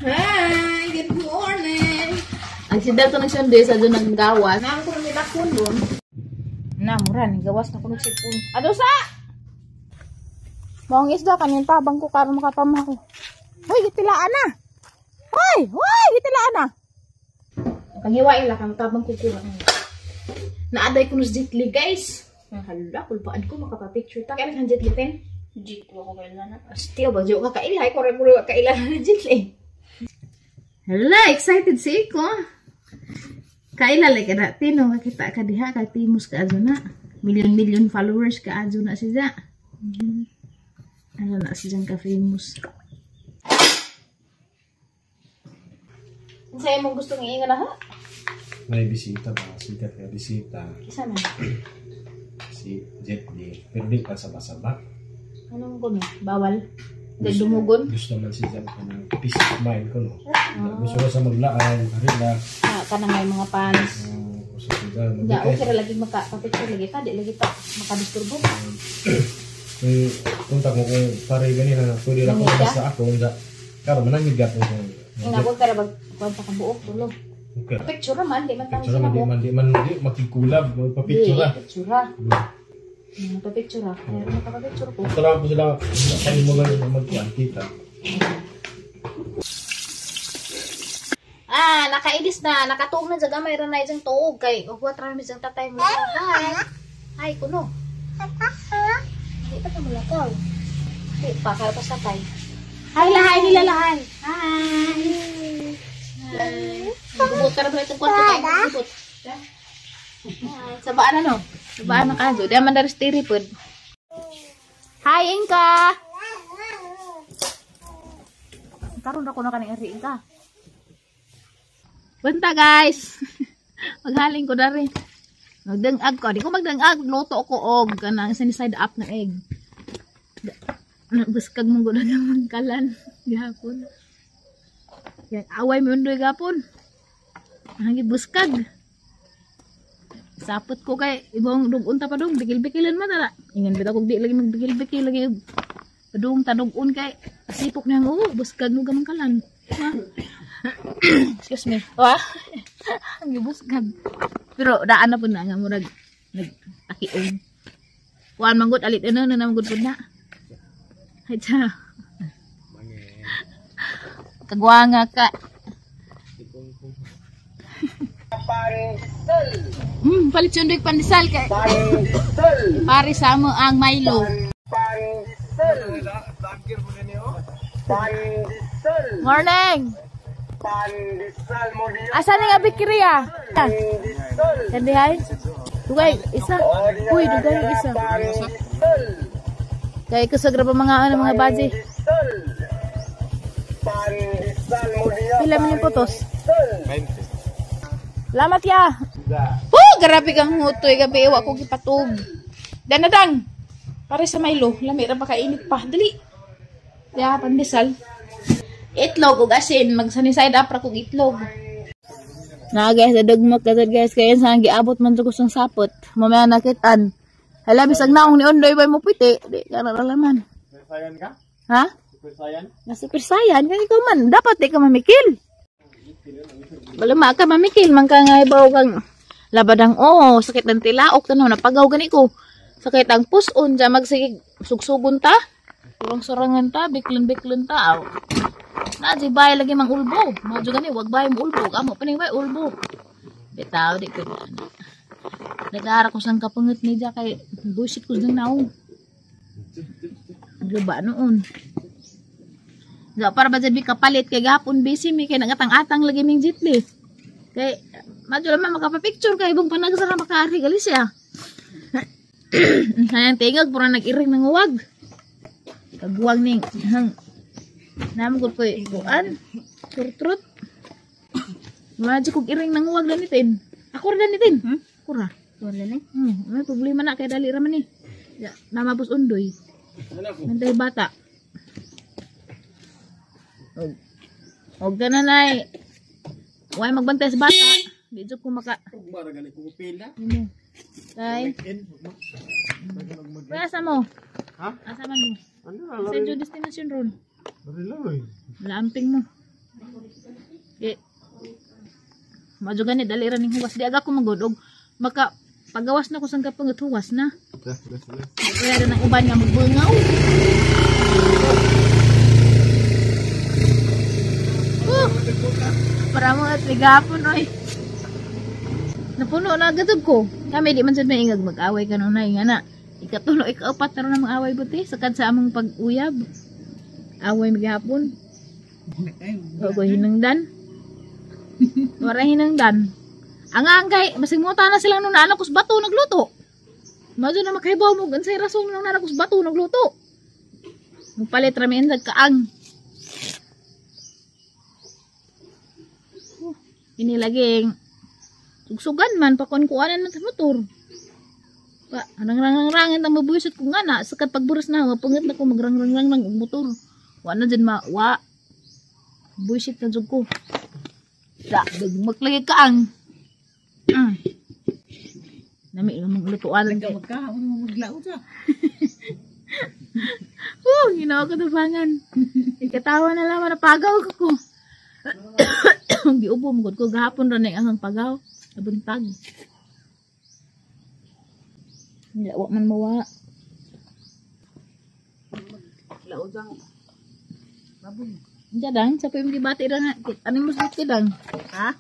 Hi! Good morning! Ang sindal to nagsunday sa doon naggawas. Naam ko nang milakon doon. Na, mura. Nagawas na ko nagsipon. Ado sa! Maong isda, kanin tabang ko karon makapama ko. Hoy, gitilaan na! Hoy! Hoy! Gitilaan na! Panghiwain lang, kang tabang ko kuha. Naaday ko nos Jetli, guys. Hala, kulbaan ko, makapapicture ta. Kailan kang Jetli, ten? Jeep ko kailan na. Still, ba, ka kaila? Ikaw rin ko kaila na Jetli. Hala, excited si Iko. Kaila like na, tino, kakita ka diha, kay famous ka adyo na. Million-million followers ka adyo na siya. Ano na siya ka famous. Sa'yo mong gustong iingan na ha? May bisita ba? Sikat nga bisita. Isa man. Si Jet Li. Pero di pa sabasaba. Anong kuno? Bawal? Di dumugon? Gusto man siya ng peace of mind ko, no? Gusto ko sa maglaan, relax. Ah, kanang may mga fans. Gusto ko siya. Hindi, okay ra lagi maka-picture lagi ta, di lagi ta makadisturbo. Kung punta ko kung pare ganina, pwede lang ko sa ako. Karon manangig ko kung Ina ko kara bag kuan sa kabuok tulo. Okay. Picture man, di man Picture man, di man makikulav, magpa-picture ra. Picture ra. Magpa-picture ra. Pero makapapicture ko. Tara po sila, kami mo lang magkuan kita. Ah, nakailis na, nakatuog na sa gamay ra na isang tuog kay ugwat ra mi sang tatay mo. Hi. Hi kuno. Di pa ka mulakaw. Di pa kaya pa sa tatay. Hi lahay nila lahay. Hi. Hi. Gubot ka na itong kwarto kayo. Gubot. Hi. Sabaan na no? Sabaan na kaso. Di man dari stiri pod. Hi, Inka! Karon ra ko na kaning ari, Inka. Banta, guys! Maghaling ko dari. Magdangag ko. Di ko magdangag. Luto ko og kanang side up na egg. Buskag mong gula ng mangkalan. Gapon. Yan, away mi undoy gapon. Hangi buskag. Sapot ko kay ibang dugon ta padung bikil-bikilan man tara. Ingan bitaw kog di lagi magbikil-bikil lagi padung tadugon kay sipok niyang oo, buskag mo gamangkalan. Ha? Excuse me. Wa. Hangi buskag. Pero daan na pud na nga murag nagtakiong. Kuan manggod alit ano na manggod pud na. Hay cha. Kagwanga ka. Palit sundoy pandesal kay. Pandesal. Pare sa mo ang Milo. Pandesal. Pandesal. Morning. Pandesal mo diya. Asa ni nga bakery ah? Pandesal. Kandi hay. Dugay isa. Uy, dugay isa. Kay kusog ra pa mga ano mga baji. Pila man yung putos? 20. Lamat ya. Oh, grabe kang hutoy gabi wa ko gipatug. Danadang. Pare sa Milo, lami ra pa kainit pa. Dali. Ya pandesal. Itlog ug asin, mag sunny side up ra kog itlog. Na guys, dugmok ka guys kay sa giabot man ko sang sapot. Mamaya nakitan. Hala bisag naong ni Ondoy bay mo piti, di ka na laman. Sayan ka? Ha? Super Saiyan? Na Super Saiyan kay ikaw man, dapat di ka mamikil. Baluma ka mamikil man ka nga ibaw kang labadang oh, sakit ng tilaok tanaw napagaw gani ko. Sakit ang puson ja magsige sugsugon ta. Surang-surangan ta, biklon-biklon ta. Aw. Na di bay lagi mang ulbo. Mao jud gani wag bay mo ulbo, amo pa ning bay ulbo. Bitaw di ko na. Nagara ko sang kapangat ni ja kay bullshit ko dang naong. Luba noon. Ja, para ba dyan kapalit kay gahapon busy mi kay nagatang-atang lagi ming jitli. Kay madyo naman makapapicture kay ibong panagsa na makaari gali siya. Sayang tingag pura nag-iring ng uwag. Kagwang ning hang namgod koy kuan. Turtrut. Madyo kog iring ng uwag danitin. Ako ra danitin. Ako ra. Wala na. May problema na kay dali ra man ni. Ya, namabos undoy. Nantay bata. Og ka na nay. Huwag magbantay sa bata. Di jud ko maka. Mara gani ko pila. Ano? Tay. Kuya, asa mo? Ha? Asa man mo? Ano Sa yung destination ron. Lari. Laamping mo. Eh, madyo gani dali ra ning huwas di aga ko magudog maka pagawas na ko sang kapangat huwas na. Wala na nang uban nga magbungaw. Para mo at ligapon oy. Napuno na agad ko. Kami di man sad maingag mag-away kanunay nga na. Ikatulo, ikaapat na ron ang away buti sakad sa among pag-uyab. Away maghapon. Wa hinangdan. Wala hinangdan. Ang angkay, basig mo na silang nung naanak kus bato nagluto. Madyo na makahibaw mo unsay rason nung naanak kus bato nagluto. Mupalit ra mi kaang. Ini laging sugsugan man pakon-kuanan man sa motor. Pa, rang-rang-rangin tang mabuisit ko nga na sakat pagburas na mapangit na ko magrang-rang-rang ng motor. Wa na dyan ma wa. Buisit na jud ko. Da, maglagi kaang. Nami lang maglutuan Ka magkaon mo maglaot sa. Oh, ginawa ko tubangan. Ikatawa na lang napagaw ko. Giubo mo gud ko gahapon ra na ang pagaw. Nabuntag. Wa man mawa. Laot ang babon. Diyan dang, sa pa yung gibati ra nga. Ano mo sa dang? Ha?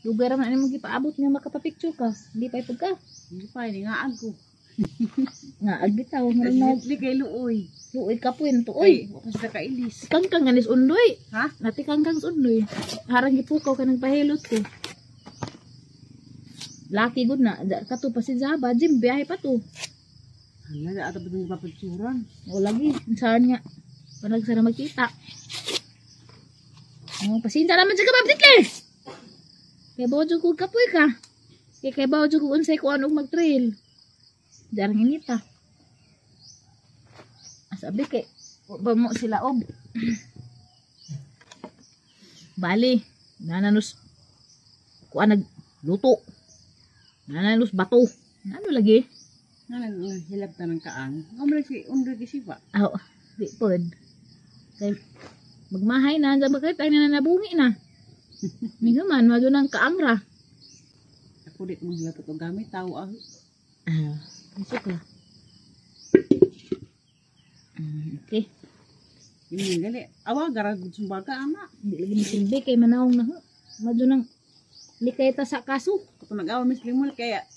Lugar man ano mo gipaabot nga makapapicture ka. Hindi pa ipag ka. Hindi pa ini nga ko. Nga ag bitaw nga Di kay luoy. Luoy ka po yun to. Oy, Oy, wa pa sa kailis. kangkang anis undoy. Ha? Nati kangkang undoy. Harang gipukaw ka nagpahilot ko. Lucky good na. Kato pa si Zaba. Jim, biyahe pa to. Hala, da ato ba yung papagsuran? O lagi. Saan nga? Parang sana magkita. Oh, pasinta naman sa kababdik eh. Kaya bawa dyan ko kapoy ka. Kaya bawa dyan ko unsay ko anong mag-trail. Darang inita. Sabi kay, ba mo sila og. Bali, nananus kuan nagluto. Nananus bato. Ano lagi? Nga hilab ta ng kaang. Nga si undoy kasi pa. Aw, di pod. Kay magmahay na, dyan bakit ay nananabungi na. Mingaman, madyo ng kaangra. Ako dit mo hilab to gamit tao ah. Ah, pasok ka. Okay. Ini gali awa gara gud sumbaga ama. Hindi lagi masilbi kay manawong na ho. Madyo nang likay ta sa kaso. Kato nag-awa mis limol kaya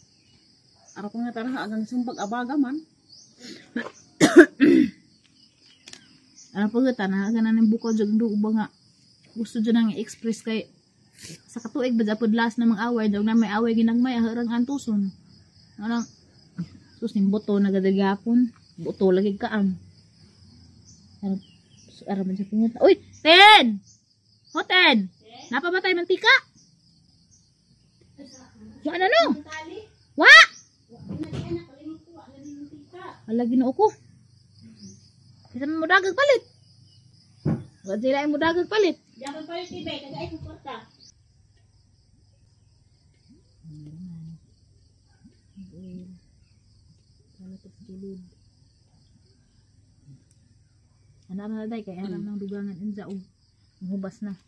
araw ko nga tara agang sumbag abaga man. Ano po gata na ganan ng buko jud do uba nga gusto jud nang i-express kay sa katuig ba japod last na mga away daw na may away ginagmay harang antuson. Anang sus ning buto nagadigapon. Buto lagi kaang. Ano ara man sa pingat. Uy, Ten! Hoten! Napabatay mantika? Wa na no? Wa! Wala Ginoo ko. Kisa mo dagag palit. Wa sila mo dagag palit. Dapat palit si Bay kay ay suporta. Ano na day kay aram ng dugangan inza og hubas na.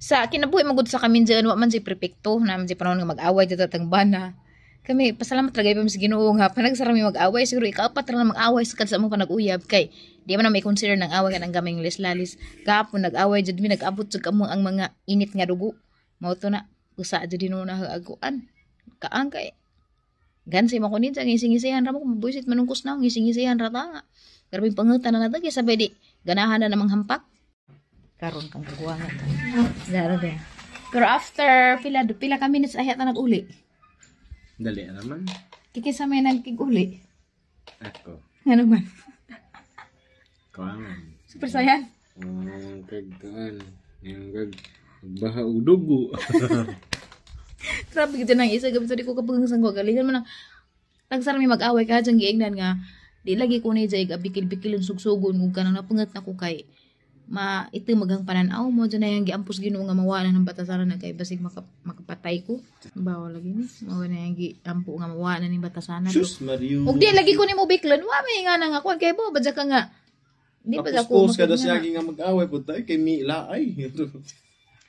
Sa kinabuhi magud sa kamin diyan wa man si prepekto na man si panahon nga mag-away dito tang bana. Kami pasalamat ra gyud sa Ginoo nga panagsara mi mag-away siguro ikaapat ra na mag-away sa sa among panag-uyab kay di man na may consider ng away kanang gaming lalis. Gahapon nag-away jud mi nag-abot jud kamo ang mga init nga dugo. Mao to na usa jud hinuon na aguan. Kaang kay gansay man ko ninja ngising-ngisihan ra mo mabuisit manungkos na ngising-ngisihan ra ta nga. Grabe pangutan na natag sabay di ganahan na namang hampak. Karon kang kaguha nga ta. Dara ba. Pero after pila ka minutes ay ta nag-uli. Dali naman. Kikisa may nagkiguli. Ako. Ano man? Kuangan. Super sayan. Kagkaan. Yung kag baha og dugo. Grabe gid nang isa gabi di ko kapag sangwa galingan man ang tagsara mi mag-away ka dyan giingnan nga Di lagi ko na jay bikil-bikilon, sugsugon ug kanang napungat na ko kay ma ito maghang pananaw mo dyan na yung giampos Ginoo nga mawa na ng batasaran na kay basig makapatay ko. Bawal lagi ni. Mawa na yung giampo nga mawa na ning batasana. Sus, Mario. Ug di lagi ko nimo biklon, wa may nga na nga kuan kay bo badya ka nga. Di ba ako Tapos kada siya nga mag-away po tayo kay mi laay.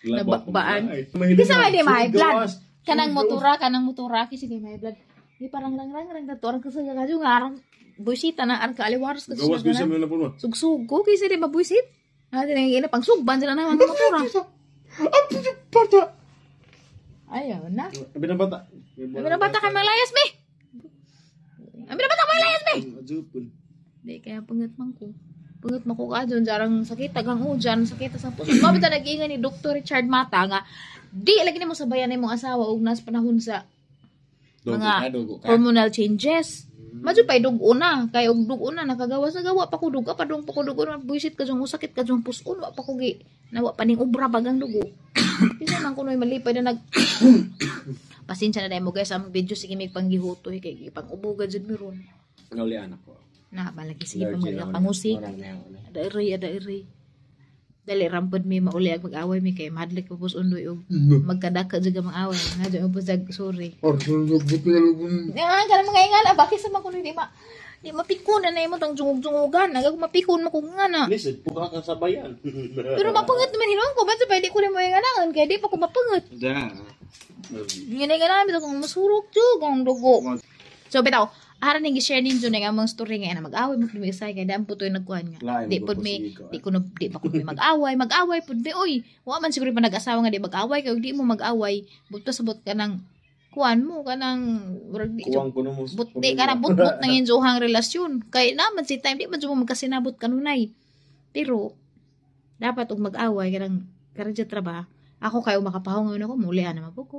Nabakbaan. Bisa may di may blood. Kanang motora kasi kay may blood. Di parang rang rang rang dato arang kasi kadyo nga arang buisita na arang kaaliwaras kasi Gawas ko sa mga napun mo. Sugsug ko kasi di mabuisit. Ah, di nang ina pang sugban sila na mga motora. Bata. Ayaw na. Abi na bata. Abi na bata kay malayas be. Abi na bata kay malayas be. Ajupon. Di kaya pangat man ko. Pangat man ko ka dyan, jarang sakit, tagang ujan, sakit sa puso. Mabita nag-iingan ni Dr. Richard Mata nga, di lagi nimo sabayan imong asawa og nas panahon sa mga Dugo ka. hormonal changes. Madyo pa'y dugo na. Kay og dugo na, nakagawas na gawa pa ko dugo, pa dong pa ko dugo na, buisit ka dyan, usakit ka dyan, puson, wa pa ko gi, nawa pa ning obra bagang dugo. Kasi man kuno'y malipay na nag, pasensya na dahil mo guys, among video, sige may panggihutoy, kay pang ubuga dyan meron. Ngauli anak ko. Na, malagi sige pa mga pangusik. Ada iri, ada iri. Dali rampod mi mauli ag mag-away mi kay madlik pa pus undoy og magkadaka jud ka mag-away. Nga jud mo jag sorry. Nga kana mga ingana bakit sa man kuno di mapikon na imo tang jungog-jungogan. Naga mapikon mo kung nga na. Listen, puka ka sa bayan. Pero mapangat naman hinuon ko ba sa di ko mo inganaan kay di pa ko mapangat. Da. Ngene nga bitaw kung masurok jud ang dugo. So bitaw, ara ning gi-share ninyo na nga among story nga na mag-away mo pud mi usay kay daan po to'y nagkuhan nga. Lain Di mo pud po mi sige ko, di ko na di pa ko mi mag-away, mag-away pud mi oy. Wa man siguro pa nag-asawa nga di mag-away kay ug di mo mag-away, buto sabot ka ng kuan mo kanang murag di Kuwang kuno mo. buti ka na butbut nang injohang relasyon. Kay naman si time di man jud mo magkasinabot kanunay. Pero dapat og mag-away kanang karadya trabaho. Ako kayo makapahong ako, muli na po ko.